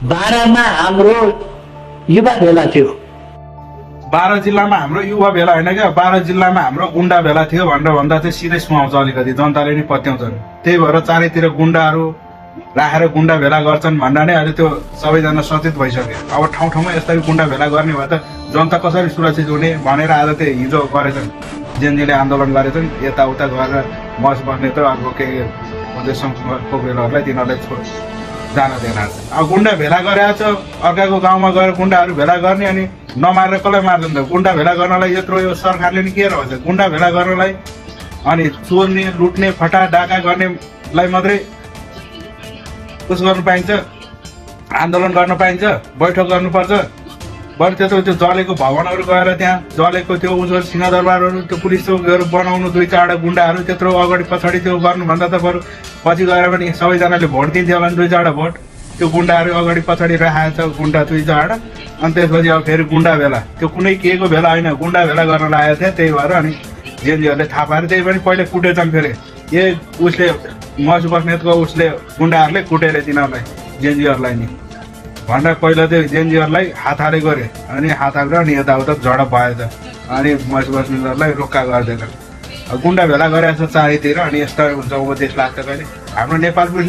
12मा हाम्रो युवा भेला थियो। 12 जिल्लामा हाम्रो युवा भेला होइन क्या, 12 जिल्लामा हाम्रो गुन्डा भेला थियो भनेर भन्दा चाहिँ सिधै सुहाउँछ, अलिकति जनताले नै पत्याउँछन्। त्यही भएर चारैतिर गुन्डाहरू राखेर गुन्डा भेला गर्छन् भन्दा नै अहिले त्यो सबैजना सचेत भइसक्यो। अब ठाउँ ठाउँमा यस्तै गुन्डा भेला गर्ने भए त जनता कसरी सुरक्षित हुने भनेर आज त्यो हिजो गरेछन्, जेनजीले आन्दोलन गरेछन्। यताउता गरेर मस बस्ने त अर्को केही पोखरेलहरूलाई तिनीहरूलाई जान दिएन। अब गुन्डा भेला गरेर छ, अर्काको गाउँमा गएर गुन्डाहरू भेला गर्ने अनि नमारेर कसलाई मार्दैन त? गुन्डा भेला गर्नलाई यत्रो यो सरकारले नि के रहेछ? गुन्डा भेला गर्नलाई अनि चोर्ने लुट्ने फटा डाका गर्नेलाई मात्रै उस गर्नु पाइन्छ, आन्दोलन गर्न पाइन्छ, बैठक गर्नुपर्छ। बरु त्यत्रो त्यो जलेको भवनहरू गएर त्यहाँ जलेको त्यो उसो सिंहदरबारहरू त्यो पुलिस चौकीहरू बनाउनु, 2-4वटा गुन्डाहरू त्यत्रो अगाडि पछाडि त्यो गर्नुभन्दा त बरु पछि गएर पनि सबैजनाले भोट दिन्थ्यो होला नि, 2-4वटा भोट त्यो गुन्डाहरू अगाडि पछाडि राखेको छ, गुन्डा 2-4वटा। अनि त्यसपछि अब फेरि गुन्डा भेला, त्यो कुनै केको भेला होइन, गुन्डा भेला गर्न लागेको थियो। त्यही भएर अनि जेएनजीहरूले थाहा पाएर त्यही पनि पहिले कुटेछन्। फेरि उसले मस बस्नेतको उसले गुन्डाहरूले कुटेर तिनीहरूलाई जेएनजीहरूलाई नि भनेर पहिला त्यो जेएनजीहरूलाई हात हाले गरे, अनि हात हालेर अनि यताउता झडप भएछ, अनि मस बस्नेतहरूलाई रोक्का गरिदिएन। गुन्डा भेला गरेको छ चारैतिर, अनि यस्तो हुन्छ उपदेश लाग्छ कहिले हाम्रो नेपाल